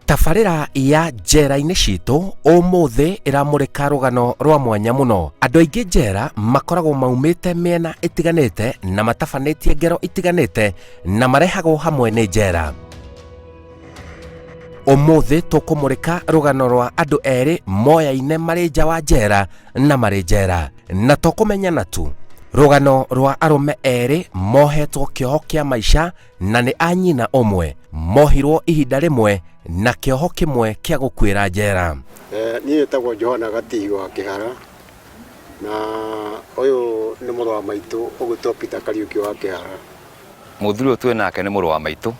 Tabarĩra ya njera-inĩ citũ ũmũthĩ ĩramũrĩka rũgano rwa mwanya mũno. Andũ aingĩ njera makoragwo maumĩte mĩena ĩtiganĩte na matabanĩtie ngero itiganĩte na marehagwo hamwe nĩ njera. Ũmũthĩ tũkũmũrĩka rũgano rwa andũ erĩ moyaine marĩ nja wa njera na marĩ njera na to kũmenyana tu. Rũgano rwa arũme erĩ mohetwo kĩoho kĩa maica na nĩ a nyina ũmwe mohirwo ihinda rĩmwe na kĩoho kĩmwe kĩa gũkuĩra njera. Eh, niĩ ĩtagwo Johana Gatihi wa Kĩhara na ũyũ nĩ mũrũ wa maitũ ũgwĩtwo Peter Kariũki wa Kĩhara. Mũthuri ũyũ twĩ nake nĩ mũrũ wa maitũ,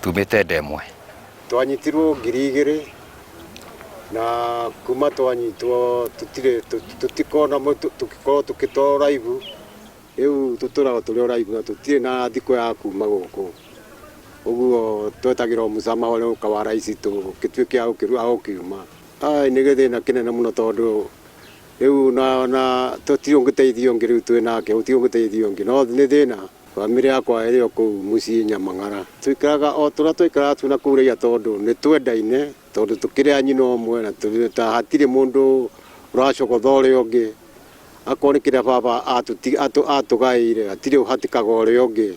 tumĩte nda ĩmwe. Twanyitirwo 2000 na kuma twanyitwo tũtirĩ tũtikona tũgĩkorwo tũkĩtwarwo raibu. Rĩu tũtũraga tũrĩ o raibu na tũtirĩ na thikũ ya kuma gũkũ. Ũguo twetagĩra o mũcama ũrĩa ũka wa raici tũgĩtuĩke a gũkiuma. Ai nĩ gĩthĩna kĩnene mũno tondũ rĩu na tũtirĩ ũngĩteithia ũngĩ rĩu twĩ nake gũtirĩ ũngĩteithia ũngĩ no nĩ thĩna. Bamĩrĩ yakwa ĩrĩ o kũu mũciĩ Nyamang'ara. Tũikaraga o tũrĩa twaikaraga twĩ na kũu raiya tondũ nĩ twendaine tondũ tũkĩrĩ a nyina ũmwe na hatirĩ mũndũ ũracogotha ũrĩa ũngĩ. Akorwo nĩ kĩrĩa baba atũgaĩire hatirĩ ũhatĩkaga ũrĩa ũngĩ.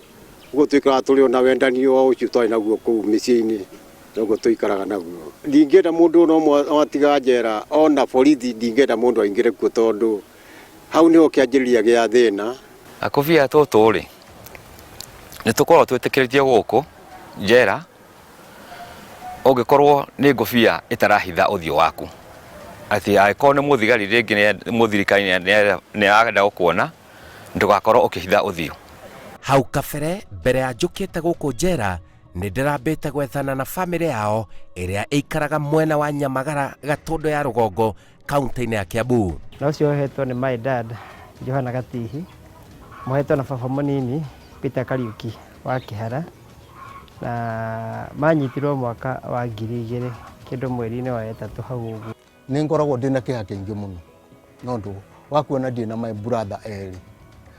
Ũguo tũikaraga tũrĩ o na wendani o ũcio twarĩ naguo kũu mĩciĩ-inĩ noguo tũikaraga naguo. Ndingĩenda mũndũ ona ũmwe atiga njera ona borithi ndingĩenda mũndũ aingĩre kuo tondũ hau nĩho kĩanjĩrĩria gĩa thĩna. Akũbia tũtũ rĩ, nĩ tũkoragwo twĩtĩkĩrĩtio gũkũ njera Ũngĩkorwo nĩ ngũbia ĩtarahitha ũthiũ waku, atĩ angĩkorwo nĩ mũthigari rĩngĩ mũthirikari nĩ arenda gũkuona, ndũgakorwo ũkĩhitha ũthiũ. Hau kabere mbere ya njũkĩte gũkũ njera nĩ ndĩrambĩte gwethana na bamĩrĩ yao ĩrĩa ĩikaraga mwena wa Nyamagara Gatũndũ ya rũgongo kaunti-inĩ ya Kiambu. Na ũcio ohetwo nĩ my dad Johana Gatihi, mohetwo na baba mũnini Peter Kariuki wa Kĩhara, na manyitirwo mwaka wa 2000 kĩndũ mweri-inĩ wa ĩtatũ hau ũguo. Nĩ ngoragwo ndĩ na kĩeha kĩingĩ mũno no ũndũ wa kuona ndirĩ na my brother erĩ.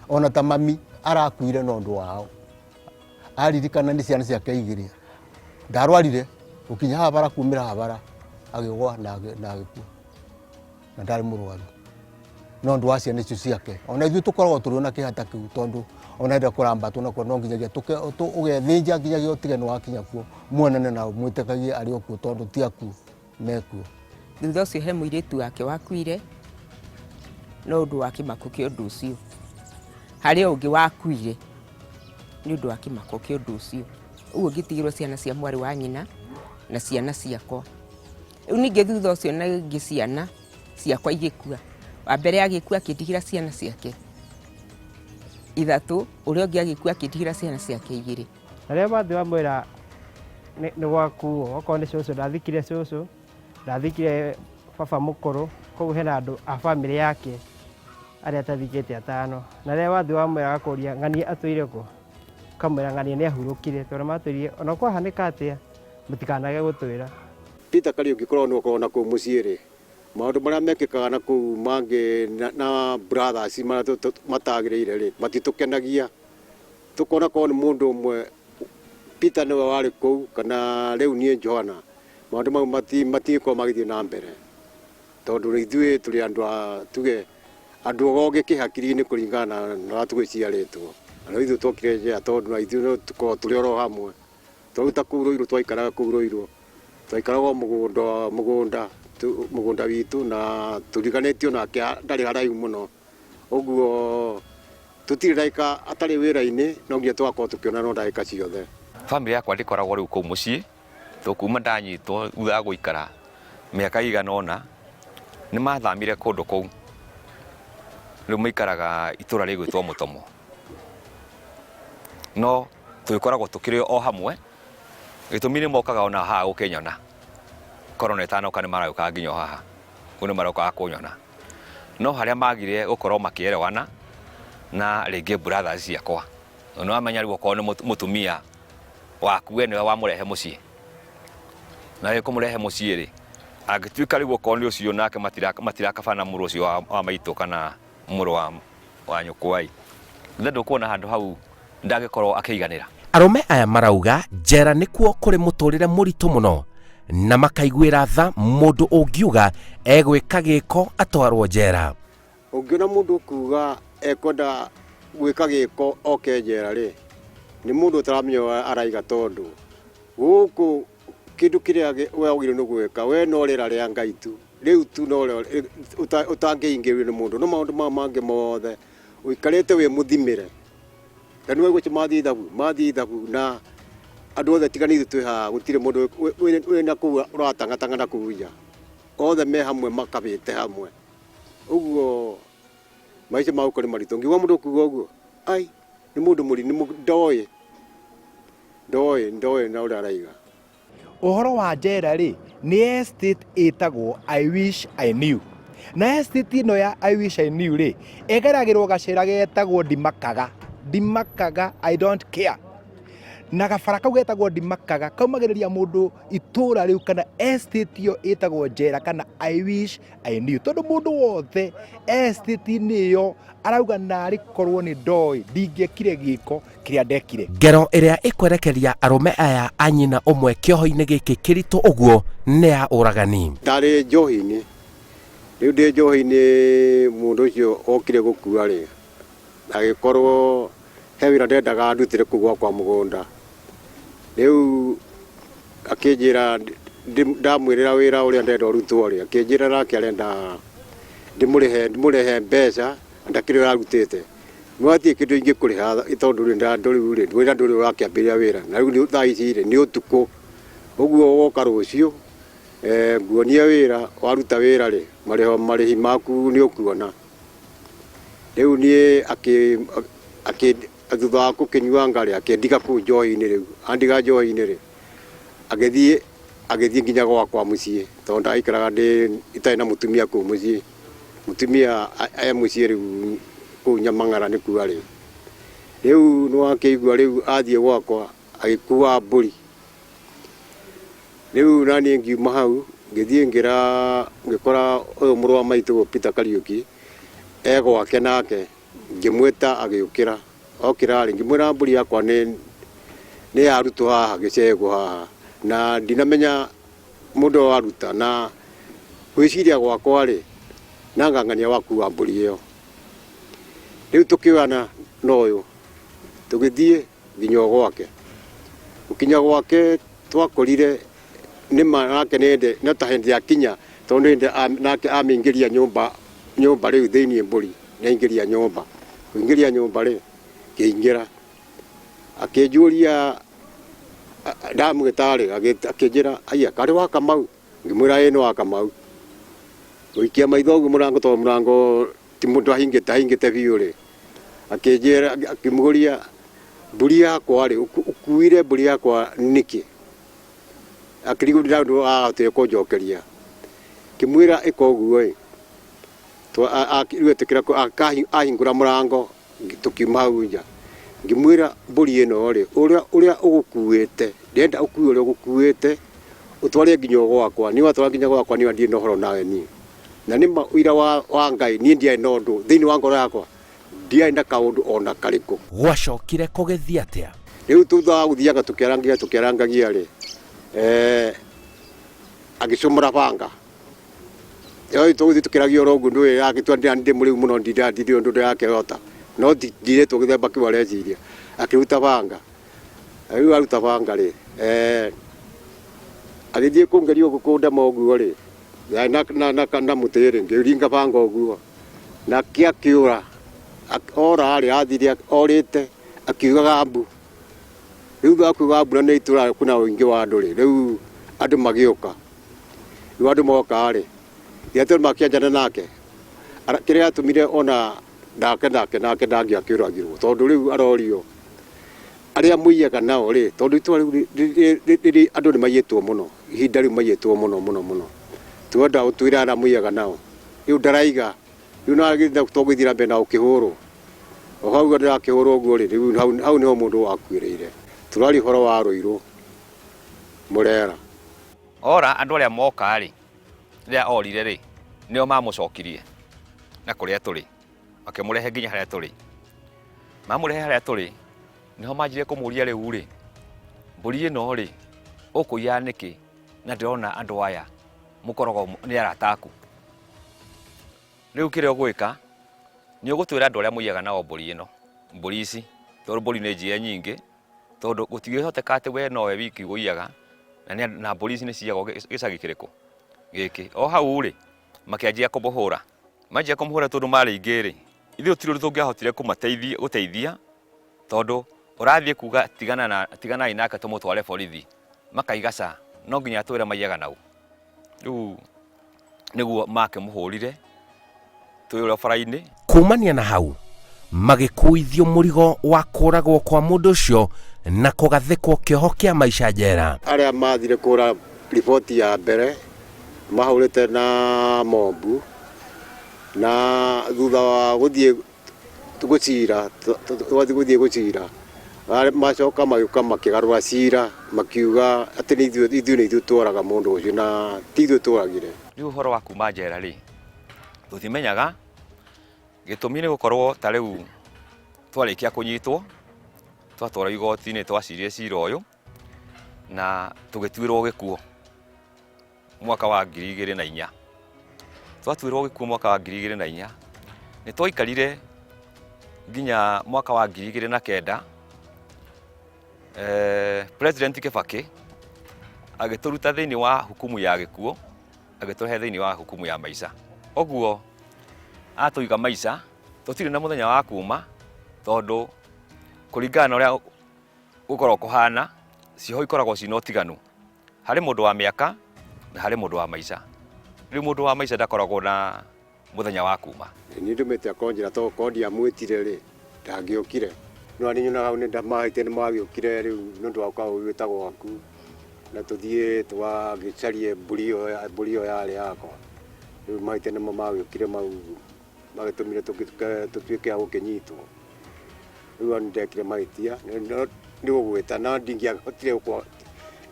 Ona ta mami arakuire no ũndũ wao. Aririkana nĩ ciana ciake igĩrĩ. Ndarwarire gũkinya haha bara kumĩra haha bara agĩgwa na agĩkua na ndarĩ mũrwaru. No ũndũ wa ciana icio ciake. Ona ithuĩ tũkoragwo tũrĩ ona kĩeha ta kĩu tondũ ona hĩndĩ ĩrĩa kũrambatwo nakuo no nginyagia ũgethĩnja nginyagia ũtige nĩ wakinya kuo muonane na mwĩtĩkagie arĩ o kuo tondũ ti akuũ mekuo. Thutha ũcio he mũirĩtu wake wakuire no ũndũ wa kĩmako kĩa ũndũ ũcio. Harĩ o ũngĩ wakuire nĩ ũndũ wa kĩmako kĩa ũndũ ũcio. Ũguo ngĩtigĩrwo ciana cia mwarĩ wa nyina na ciana ciakwa. Rĩu ningĩ thutha ũcio na ingĩ ciana ciakwa igĩkua. Wa mbere agĩkua akĩndigĩra ciana ciake ithatũ, ũrĩa ũngĩ agĩkua akĩndigĩra ciana ciake igĩrĩ. Na rĩrĩa wathiĩ wamwĩra nĩ gwakuo, okorwo nĩ cũcũ ndathikire cũcũ, ndathikire baba mũkũrũ, koguo hena andũ a bamĩrĩ yake arĩa atathikĩte atano. Na rĩrĩa wathiĩ wamwĩra agakũria ng'ania atũire kũ? Ũkamwĩra ng'ania nĩ ahurũkire tondũ matwĩrire ona kwahanĩka atĩa mũtikanage gũtwĩra. Peter Kariũki korwo nĩwe ũkoragwo na kũu mũciĩ rĩ, maũndũ marĩa mekĩkaga na kũu mangĩ na brothers marĩa matagĩrĩire rĩ, matitũkenagia. Tũkona korwo nĩ mũndũ ũmwe Peter nĩwe warĩ kũu kana rĩu niĩ Johana, maũndũ mau matingĩkorwo magĩthiĩ na mbere. Tondũ ithuĩ tũrĩ andũ a tuge andũ ogĩ kĩhakiri-inĩ kũringana na ũrĩa tũgĩciarĩtwo. Na rĩu ithuĩ twokire njera tondũ na ithuĩ no tũkoragwo tũrĩ oro hamwe. Twaruta kũu Ruiru twaikaraga kũu Ruiru, twaikaraga o mũgũnda mũgũnda mũgũnda witũ na tũriganĩtio nake ndarĩ haraihu mũno. Ũguo tũtirĩ ndagĩka atarĩ wĩra-inĩ no nginya tũgakorwo tũkĩonana o ndagĩka ciothe. Bamĩrĩ yakwa ndĩkoragwo rĩu kũu mũciĩ, tondũ kuma ndanyitwo thutha wa gũikara mĩaka ĩigana ũna, nĩ mathamire kũndũ kũu. Rĩu maikaraga itũra rĩgwĩtwo Mũtomo. No tũgĩkoragwo tũkĩrĩ o hamwe, gĩtũmi nĩ mokaga ona haha gũkĩnyona. Korona ĩtanoka nĩ maragĩũkaga nginya o haha, kũu nĩ marokaga kũnyona. No harĩa magire gũkorwo makĩerewana na rĩngĩ brothers ciakwa, nĩ wamenya rĩu okorwo nĩ mũtumia waku we nĩwe wamũrehe mũciĩ, na rĩu kũmũrehe mũciĩ rĩ, angĩtuĩka rĩu okorwo nĩ ũcio nake matirakabana mũrũ ũcio wa maitũ kana mũrũ wa nyũkwa ĩ, githĩ ndũkuona handũ hau ndangĩkorwo akĩiganĩra? Arũme aya marauga njera nĩkuo kũrĩ mũtũrĩre mũritũ mũno Na makaiguĩra tha mũndũ ũngiuga egwĩka gĩko atwarwo njera. Ũngĩona mũndũ ũkuga ekwenda gwĩka gĩko oke njera rĩ, nĩ mũndũ ũtaramenya ũrĩa araiga, tondũ gũkũ kĩndũ kĩrĩa we wagĩrĩirwo nĩ gwĩka we no rĩera rĩa Ngai tu rĩu tu no rĩo ũtangĩingĩrio nĩ mũndũ, no maũndũ maya mangĩ mothe ũikarĩte wĩ mũthimĩre. Na nĩ waigua mathiĩ ithabu, mathiĩ ithabu na andũ othe tiga nĩ ithuĩ twĩ haha, gũtirĩ mũndũ wĩna kũu ũratangatanga na kũu nja, othe me hamwe makabĩte hamwe. Ũguo maica ma gũkũ nĩ maritũ. Ngĩigua mũndũ ũkuga ũguo, ai nĩ mũndũ mũri, ndoĩ ndoĩ ndoĩ na ũrĩa araiga. Ũhoro wa njera rĩ, nĩ estate ĩtagwo I wish I knew. Na estate ĩno ya I wish I knew rĩ, ĩgeragĩrwo gacĩra getagwo Ndimakaga. Ndimakaga, I don't care. Na gabara kau getagwo Ndimakaga kaumagĩrĩria mũndũ itũra rĩu kana estate ĩyo ĩtagwo njera kana I wish I knew. Tondũ mũndũ wothe estate-inĩ ĩyo arauga narĩ korwo nĩ ndoĩ ndingĩekire gĩko kĩrĩa ndekire. Ngero ĩrĩa ĩkwerekeria arũme aya a nyina ũmwe kĩoho-inĩ gĩkĩ kĩritũ ũguo nĩ ya ũragani. Ndarĩ njohi-inĩ, rĩu ndĩ njohi-inĩ mũndũ ũcio okire gũkua rĩ, agĩkorwo he wĩra ndendaga ndutĩre kũu gwakwa mũgũnda. Rĩu akĩnjĩra ndamwĩrĩra wĩra ũrĩa ndenda ũrutwo rĩ, akĩnjĩra nake arenda ndĩmũrĩhe ndĩmũrĩhe mbeca na ndakĩrĩ ũrarutĩte. No hatirĩ kĩndũ ingĩkũrĩha tondũ rĩu rĩ wĩra ndũrĩ ũrakĩambĩrĩria wĩra, na rĩu thaa ici rĩ nĩ ũtukũ, ũguo woka rũciũ nguonie wĩra, waruta wĩra rĩ marĩhi maku nĩ ũkuona. Rĩu niĩ thutha wa gũkĩnyuanga rĩ, akĩndiga kũu njohi-inĩ rĩu, andiga njohi-inĩ rĩ, agĩthiĩ agĩthiĩ nginya gwakwa mũciĩ, tondũ ndaikaraga ndĩ itarĩ na mũtumia kũu mũciĩ. Mũtumia e mũciĩ rĩu kũu Nyamang'ara nĩkuo arĩ. Rĩu nĩwakĩigua rĩu athiĩ gwakwa agĩkua mbũri. Rĩu naniĩ ngiuma hau ngĩthiĩ ngĩra ngĩkora ũyũ mũrũ wa maitũ Peter Kariũki e gwake nake, ngĩmwĩta agĩũkĩra. Okĩra rĩ, ngĩmwĩra mbũri yakwa nĩ nĩ yarutwo haha gĩcegũ haha na ndinamenya mũndũ ũrĩa waruta, na gwĩciria gwakwa rĩ, na ng'ang'ania wakua mbũri ĩyo. Rĩu tũkĩoyana na ũyũ tũgĩthiĩ nginya o gwake. Gũkinya gwake twakorire nĩma nake nĩ hĩndĩ no ta hĩndĩ akinya, tondũ nĩ hĩndĩ nake amĩingĩria nyũmba nyũmba rĩu thĩiniĩ mbũri nĩ aingĩria nyũmba. Kũingĩria nyũmba rĩ, ngĩingĩra akĩnjũria ndamwĩta rĩ, akĩnjĩra aya karĩ wa Kamau? Ngĩmwĩra ĩĩ nĩ wa Kamau. Gũikia maitho ũguo mũrango tondũ mũrango ti mũndũ ahingĩte ahingĩte biũ rĩ, akĩnjĩra akĩmũria mbũri yakwa rĩ, ũkuire mbũri yakwa nĩkĩ? Akĩrigwo nĩ ũndũ ahotire kũnjokeria. Ngĩmwĩra ĩka ũguo ĩ, rĩu etĩkĩra ahingũra mũrango tũkiuma hau nja. Ngĩmwĩra mbũri ĩno rĩ, ũrĩa ũrĩa ũgũkuĩte, ndĩrenda ũkue ũrĩa ũgũkuĩte, ũtware nginya o gwakwa. Niĩ watwara nginya gwakwa niĩ ndirĩ na ũhoro nawe niĩ. Na nĩ ma ũira wa Ngai niĩ ndiarĩ na ũndũ thĩinĩ wa ngoro yakwa, ndiarĩ na kaũndũ ona karĩkũ. Gwacokire kũgĩthiĩ atĩa? Rĩu thutha wa gũthiaga tũkĩarangagia tũkĩarangagia rĩ, agĩcũmũra banga. Tũgũthiĩ tũkĩragia oro ũguo ndũĩ agĩtua ndĩ mũrĩu mũno ndirĩ ũndũ ndĩrakĩhota, no ndirĩtwo gĩthemba kĩu areciria. Akĩruta banga, rĩu aruta banga rĩ, agĩthiĩ kũngeria ũguo kũndema ũguo rĩ, na mũtĩ rĩ, ngĩringa banga ũguo, nake akĩũra. Ora rĩ, athire orĩte akiugaga mbu. Rĩu thutha wa kuuga mbu na nĩ itũra kwĩna ũingĩ wa andũ rĩ, rĩu andũ magĩũka. Rĩu andũ moka rĩ, gĩatũ makĩanjana nake, kĩrĩa gĩatũmire ona nake nake nake ndangĩakĩũragirwo tondũ rĩu arorio arĩa mũiyaga nao rĩ, tondũ itũra rĩu andũ nĩ maiyĩtwo mũno, ihinda rĩu maiyĩtwo mũno mũno mũno. Twenda ũtwĩre arĩa mũiyaga nao, rĩu ndaraiga, rĩu na tũgĩthiĩ na mbere na gũkĩhũrwo. O hau ndĩrakĩhũrwo ũguo rĩ, rĩu hau nĩho mũndũ akuĩrĩire. Tũraria ũhoro wa Rũirũ, Mũrera. Ora andũ arĩa moka rĩ, rĩrĩa orire rĩ, nĩo mamũcokirie na kũrĩa tũrĩ, makĩmũrehe nginya harĩa tũrĩ. Mamũrehe harĩa tũrĩ, nĩho manjirie kũmũria rĩu rĩ, mbũri ĩno rĩ, ũkũiyaga nĩkĩ Na ndĩrona andũ aya mũkoragwo nĩ arata aku. Rĩu kĩrĩa ũgwĩka, nĩ ũgũtwĩra andũ arĩa mũiyaga nao mbũri ĩno, mbũri ici, tondũ mbũri nĩ njiye nyingĩ, tondũ gũtingĩhoteka atĩ we nowe wiki ũiyaga, na nĩ na mbũri ici nĩ ciyagwo gĩcagi kĩrĩkũ? Gĩkĩ. O hau rĩ, makĩanjia kũmũhũra. Manjia kũmũhũra tondũ marĩ aingĩ rĩ, ithuĩ gũtirĩ ũndũ tũngĩahotire kũmateithia gũteithia, tondũ ũrathiĩ kuga tigana na tiganai nake tũmũtware borithi, makaiga ca, no nginya atwĩre maiyaga naũ. Rĩu nĩguo makĩmũhũrire twĩ ũrĩa bara-inĩ. Kumania na hau magĩkuithio mũrigo wa kũragwo kwa mũndũ ũcio na kũgathĩkwo kĩoho kĩa maica njera. Arĩa mathire kũra riboti ya mbere mahũrĩte na mombu na thutha wa gũthiĩ gũcira twathiĩ gũthiĩ gũcira macoka magĩũka makĩgarũra cira makiuga atĩ nĩ ithuĩ ithuĩ nĩ ithuĩ tworaga mũndũ ũcio na ti ithuĩ tworagire. Rĩu ũhoro wa kuma njera rĩ, tũtimenyaga, gĩtũmi nĩ gũkorwo ta rĩu twarĩkia kũnyitwo, twatwarwo igoti-inĩ twacirire cira ũyũ na tũgĩtuĩrwo gĩkuũ. mwaka wa 2004. Twatuĩrwo gĩkuũ mwaka wa 2004, nĩ twaikarire nginya mwaka wa 2009, President Kibaki agĩtũruta thĩinĩ wa hukumu ya gĩkuũ agĩtũrehe thĩinĩ wa hukumu ya maica. Ũguo atũiga maica, tũtirĩ na mũthenya wa kuma tondũ kũringana na ũrĩa gũkoragwo kũhana, cioho ikoragwo ciĩna ũtiganu. Harĩ mũndũ wa mĩaka na harĩ mũndũ wa maica. Rĩu mũndũ wa maica ndakoragwo na mũthenya wa kuma. Niĩ ndũmĩte akorwo njĩra tondũ korwo ndiamwĩtire rĩ, ndangĩokire. No niĩ nyonaga hau nĩndamahĩtia nĩmagĩũkire rĩu nĩũndũ wa gũkorwo ũgĩta gwaku na tũthiĩ tũgagĩcarie mbũri ĩyo mbũri ĩyo yarĩ yakwa. Rĩu mahĩtia nĩmo magĩũkire mau magĩtũmire tũtuĩke a gũkĩnyitwo. Rĩu hau nĩndekire mahĩtia nĩ gũgwĩta no ndingĩahotire gũkorwo,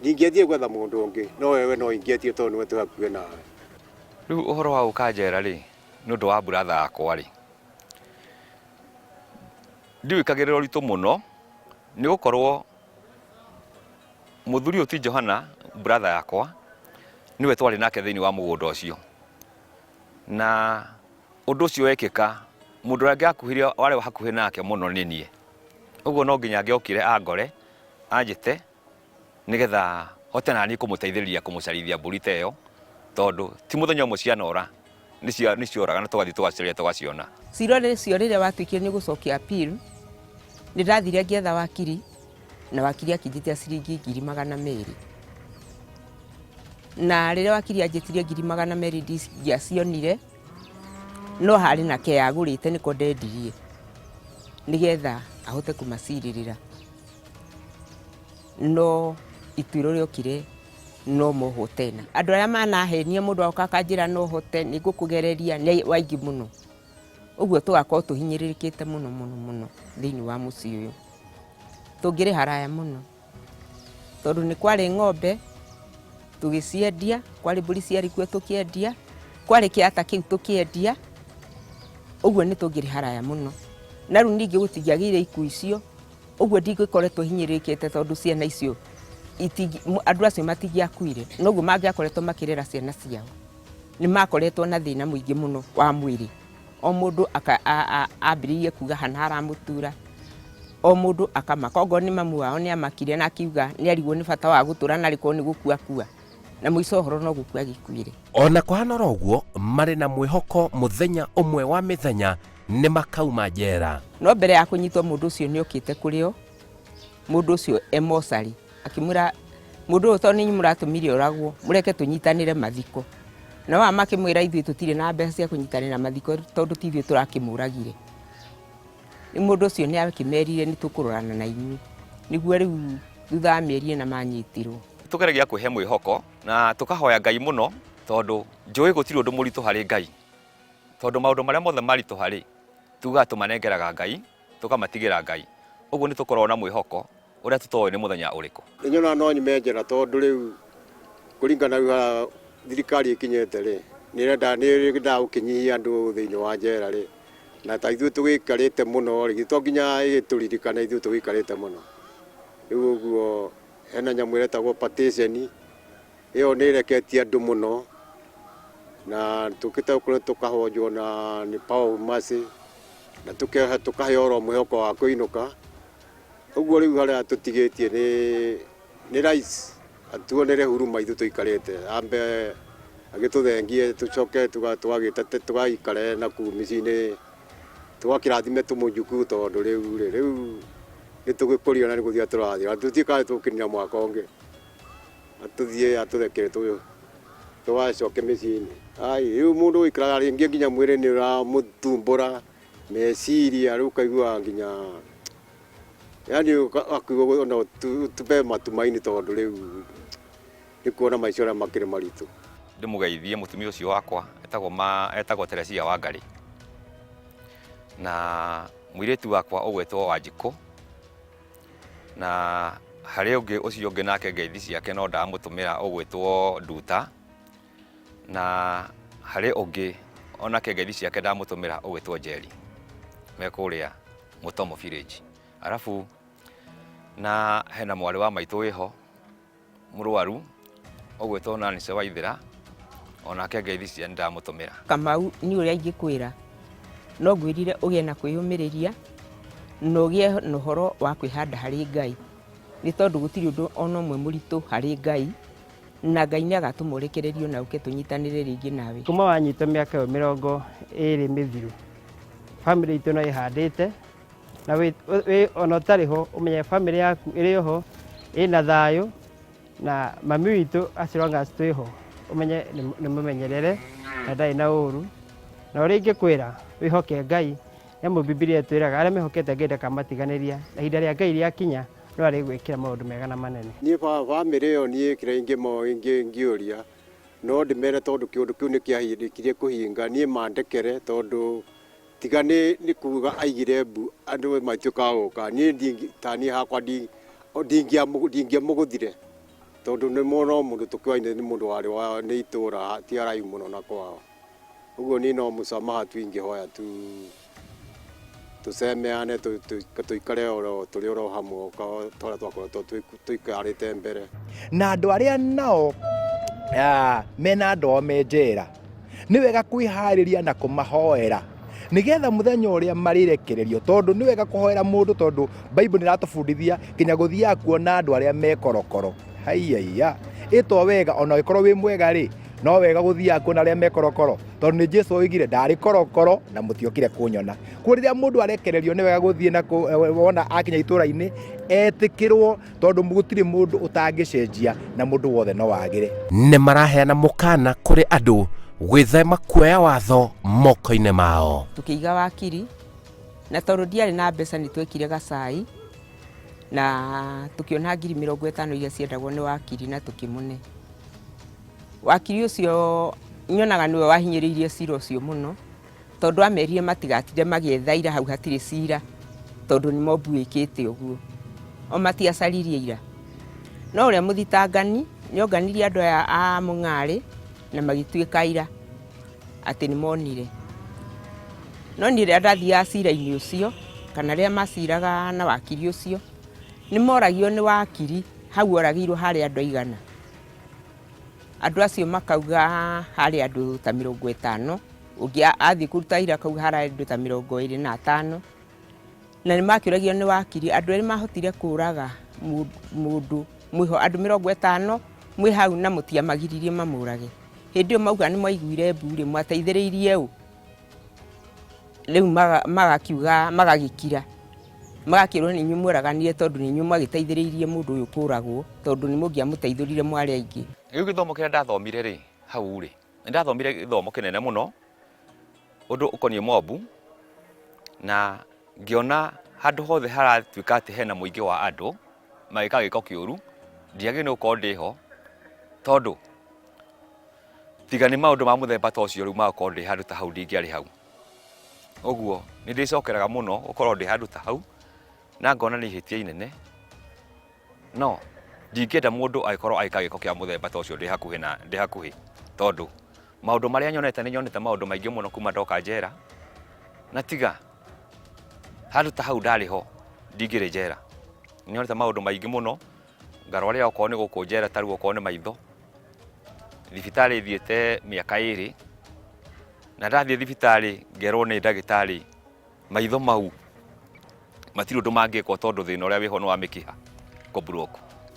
ndingĩathiire gwetha mũndũ ũngĩ no wewe no ingĩetire tondũ nĩwe twĩ hakuhĩ nawe. Rĩu ũhoro wa gũka njera rĩ, nĩ ũndũ wa brother yakwa rĩ, ndiwĩkagĩrĩra ũritũ mũno nĩ gũkorwo mũthuri ũyũ ti Johana brother yakwa, nĩwe twarĩ nake thĩinĩ wa mũgũnda ũcio. Na ũndũ ũcio wekĩka, mũndũ ũrĩa angĩakuhĩrĩria warĩ hakuhĩ nake mũno nĩ niĩ. Ũguo no nginya angĩokire angore, anjĩte nĩgetha hote naniĩ kũmũteithĩrĩria kũmũcarithia mbũri ta ĩyo, tondũ ti mũthenya ũmwe cianora, nĩ cioraga na tũgathiĩ tũgacicaria tũgaciona. Cira ũcio rĩrĩa watuĩkire nĩ ũgũcokia appeal, nĩ ndathire ngĩetha wakiri, na wakiri akĩnjĩtia ciringi 200,000. Na rĩrĩa wakiri anjĩtirie 200,000 ndingĩacionire, no harĩ na ke agũrĩte nĩko ndendirie nĩgetha ahote kũmacirĩrĩra. No ituĩro rĩokire no mohwo tena. Andũ arĩa manahenia mũndũ agoka akanjĩra no hote nĩ ngũkũgereria nĩ waingĩ mũno. Ũguo tũgakorwo tũhinyĩrĩrĩkĩte mũno mũno mũno thĩinĩ wa mũciĩ ũyũ. Tũngĩrĩ haraya mũno tondũ nĩ kwarĩ ng'ombe tũgĩciendia, kwarĩ mbũri ciarĩ kuo tũkĩendia, kwarĩ kĩata kĩu tũkĩendia, ũguo nĩ tũngĩrĩ haraya mũno. Na rĩu ningĩ gũtingĩagĩire ikuũ icio, ũguo ndingĩkoretwo hinyĩrĩrĩkĩte tondũ ciana icio andũ acio matingĩakuire, noguo mangĩakoretwo makĩrera ciana ciao. Nĩ makoretwo na thĩna mũingĩ mũno wa mwĩrĩ. O mũndũ ambĩrĩirie kuga hana haramũtura, o mũndũ akamaka. Okorwo nĩ mamu wao nĩ amakire na akiuga nĩ arigwo nĩ bata wa gũtũra narĩ korwo nĩ gũkua akua. Na mũico ũhoro no gũkua agĩkuire. Ona kũhana oro ũguo, marĩ na mwĩhoko mũthenya ũmwe wa mĩthenya nĩ makauma njera. No mbere ya kũnyitwo mũndũ ũcio nĩ okĩte kũrĩ o, mũndũ ũcio e mocarĩ, akĩmwĩra mũndũ ũyũ tondũ nĩ inyuĩ mũratũmire oragwo, mũreke tũnyitanĩre mathiko. Nao aya makĩmwĩra ithuĩ tũtirĩ na mbeca cia kũnyitanĩra mathiko tondũ ti ithuĩ tũrakĩmũragire. Rĩu mũndũ ũcio nĩ akĩmerire nĩ tũkũrorana na inyuĩ. Nĩguo rĩu thutha wa mĩeri ĩna manyitirwo. Tũgeragia kwĩhe mwĩhoko na tũkahoya Ngai mũno tondũ njũĩ gũtirĩ ũndũ mũritũ harĩ Ngai. Tondũ maũndũ marĩa mothe maritũha rĩ, tugaga tũmanengeraga Ngai, tũkamatigĩra Ngai. Ũguo nĩ tũkoragwo na mwĩhoko ũrĩa tũtoĩ nĩ mũthenya ũrĩkũ. Nĩ nyonaga no nyume njera tondũ rĩu kũringana rĩu harĩa thirikari ĩkinyĩte rĩ, nĩ ĩrenda nĩ ĩrendaga gũkĩnyihia andũ thĩinĩ wa njera rĩ, na ta ithuĩ tũgĩikarĩte mũno rĩ, to nginya ĩgĩtũririkane ithuĩ tũgĩikarĩte mũno. Rĩu ũguo hena nyamũ ĩretagwo partition. Ĩyo nĩ ĩreketie andũ mũno na tũkĩte gũkũ tũkahonjwo na nĩ Power of Mercy na tũkaheo oro mwĩhoko wa kũinũka. Ũguo rĩu harĩa tũtigĩtie nĩ nĩ rais atuonere huruma ithuĩ tũikarĩte ambe agĩtũthengie tũcoke tũgaikare na kũu mĩciĩ-inĩ tũgakĩrathime tũmũjukuu tondũ rĩu rĩ rĩu nĩ tũgĩkũrio na nĩ gũthira tũrathira na tũtiũĩ kana nĩ tũgũkinyia mwaka ũngĩ atũthiĩ atũrekere tũgacoke mĩciĩ-inĩ. Ai rĩu mũndũ ũikaraga rĩngĩ nginya mwĩrĩ nĩ ũramũthumbũra meciria rĩu ũkaigua nginya yani ũkaigua ona tume matumaini tondũ rĩu nĩ kuona maica ũrĩa makĩrĩ maritũ. Ndĩmũgeithie mũtumia ũcio wakwa etagwo ma etagwo Teresia Wangarĩ na mũirĩtu wakwa ũgwĩtwo Wanjikũ na harĩ ũngĩ ũcio ũngĩ nake ngeithi ciake no ndamũtũmĩra ũgwĩtwo Nduta na harĩ ũngĩ onake ngeithi ciake ndamũtũmĩra ũgwĩtwo Njeri me kũrĩa Mũtomo village. Arabu na hena mwarĩ wa maitũ wĩho mũrwaru ũgwĩtwo Nancy Waithera onake ngeithi cia nĩndamũtũmĩra. Kamau niĩ ũrĩa ingĩkwĩra no ngwĩrire ũgĩe na kwĩyũmĩrĩria na ũgĩe na ũhoro wa kwĩhanda harĩ Ngai nĩ tondũ gũtirĩ ũndũ ona ũmwe mũritũ harĩ Ngai na Ngai nĩ agatũma ũrekererio na ũke tũnyitanĩre rĩngĩ nawe. Kuma wanyitwo mĩaka ĩyo 20 mĩthiru, bamĩrĩ itũ no ĩhandĩte na wĩ, wĩ, ona ũtarĩ ho ũmenye bamĩrĩ yaku ĩrĩ ho ĩna thayũ na mami witũ as long as twĩ ho ũmenye nĩ mũmenyerere na ndarĩ na ũru na ũrĩa ingĩkwĩra wĩhoke Ngai nĩ amu Bibilia ĩtwĩraga arĩa mehokete Ngai ndakamatiganĩria na ihinda rĩa Ngai rĩakinya no arĩgwĩkĩra maũndũ mega na manene. Niĩ bamĩrĩ ĩyo niĩ kĩrĩa ingĩũria no ndĩmere tondũ kĩũndũ kĩu nĩ kĩarĩkirie kũhinga niĩ mandekere tondũ tiga nĩ kuga aigire mbu andũ matuĩka a gũka niĩ ta niĩ hakwa ndingĩamũgũthire tondũ nĩ no mũndũ tũkĩoaine nĩ mũndũ warĩ wa nĩ itũra ti haraihu mũno na kwao ũguo niĩ no mũsamaha tu ingĩhoya tu tũcemeane tũikare oro tũrĩ oro hamwe ta ũrĩa twakoretwo tũikarĩte mbere. Na andũ arĩa nao mena andũ ao me njera nĩ wega kwĩharĩria na kũmahoera nĩgetha mũthenya ũrĩa marĩrekererio tondũ nĩ wega kũhoera mũndũ tondũ Bible nĩ ĩratũbundithia nginya gũthiaga kuona andũ arĩa me korokoro haiya ĩtwo wega ona ũngĩkorwo wĩ mwega rĩ no wega gũthiaga kuona arĩa me korokoro tondũ nĩ Jesu oigire ndarĩ korokoro na mũtiokire kũnyona kuo rĩrĩa mũndũ arekererio nĩ wega gũthiĩ na wona akinya itũra-inĩ etĩkĩrwo tondũ gũtirĩ mũndũ ũtangĩcenjia na mũndũ wothe no wagĩre. Nĩ maraheana mũkana kũrĩ andũ gwĩthema kuoya watho moko-inĩ mao. Tũkĩiga wakiri na tondũ ndiarĩ na mbeca nĩ twekire gacai na tũkĩona 50,000 iria ciendagwo nĩ wakiri na tũkĩmũne. Wakiri ũcio nyonaga nĩwe wahinyĩrĩirie cira ũcio mũno tondũ amerire matigatinde magĩetha ira hau hatirĩ cira tondũ nĩ mobu ĩkĩte ũguo. O matiacaririe ira. No ũrĩa mũthitangani nĩonganirie andũ aya a Mũng'arĩ na magĩtuĩka aira atĩ nĩ monire. No niĩ rĩrĩa ndathiaga cira-inĩ ũcio kana rĩrĩa maciraga na wakiri ũcio, nĩ moragio nĩ wakiri hau oragĩirwo harĩ andũ aigana. Andũ acio makauga harĩ andũ ta 50, ũngĩ athiĩ kũruta wĩra akauga harĩ andũ ta 25. Na nĩ makĩũragio nĩ wakiri, andũ erĩ mahotire kũraga mũndũ mwĩho andũ 50 mwĩ hau na mũtiamagiririe mamũrage. Hĩndĩ ĩyo mauga nĩ mwaiguire mbu rĩ, mwateithĩrĩirie ũ? Rĩu magakiuga magagĩkira, magakĩrwo nĩ inyuĩ mworaganire tondũ nĩ inyuĩ mwagĩteithĩrĩirie mũndũ ũyũ kũragwo tondũ nĩ mũngĩamũteithũrire mwarĩ aingĩ. Rĩu gĩthomo kĩrĩa ndathomire rĩ, hau rĩ, nĩ ndathomire gĩthomo kĩnene mũno ũndũ ũkoniĩ mobu na ngĩona handũ hothe haratuĩka atĩ hena mũingĩ wa andũ magĩka gĩko kĩũru, ndiagĩrĩirwo nĩ gũkorwo ndĩho tondũ tiga nĩ maũndũ ma mũthemba ta ũcio rĩu magakorwo ndĩ handũ ta hau ndingĩarĩ hau. Ũguo nĩ ndĩcokeraga mũno gũkorwo ndĩ handũ ta hau na ngona nĩ ihĩtia inene, no ndingĩenda mũndũ agĩkorwo agĩka gĩko kĩa mũthemba ta ũcio ndĩ hakuhĩ na ndĩ hakuhĩ, tondũ maũndũ marĩa nyonete nĩ nyonete maũndũ maingĩ mũno kuma ndoka njera, na tiga handũ ta hau ndarĩ ho ndingĩrĩ njera. Nĩ nyonete maũndũ maingĩ mũno, ngarwarĩra okorwo nĩ gũkũ njera ta rĩu okorwo nĩ maitho. Thibitarĩ thiĩte mĩaka ĩrĩ, na ndathiĩ thibitarĩ ngerwo nĩ ndagĩtarĩ maitho mau matirĩ ũndũ mangĩkwo tondũ thĩna ũrĩa wĩho nĩ wa mĩkiha kũ block.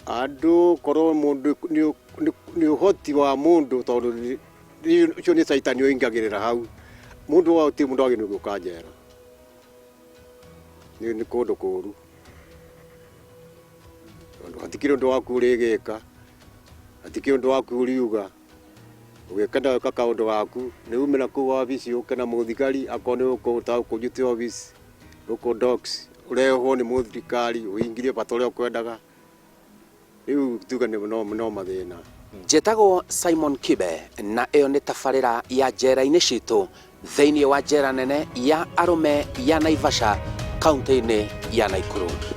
Andũ korwo mũndũ nĩ ũhoti wa mũndũ tondũ ũcio nĩ caitani ũingagĩrĩra hau mũndũ wa ti mũndũ agĩrĩirwo gũka njera nĩ kũndũ kũru tondũ hatikĩrĩ ũndũ waku ũrĩgĩka hatikĩrĩ ũndũ waku ũriuga ũgĩkenda gwĩka kaũndũ gaku nĩ umĩra kũu wabici ũke na mũthigari akorwo nĩ ũkũhota gũkũnjutia wabici gũkũ docks ũrehwo nĩ mũthirikari ũingĩrie bata ũrĩa ũkwendaga rĩu tuge nĩ no mathĩna. Njĩtagwo Simon Kibe na ĩyo nĩ tabarĩra ya njera-inĩ citũ thĩinĩ wa njera nene ya arũme ya Naivasha kaunti-inĩ ya Nakuru.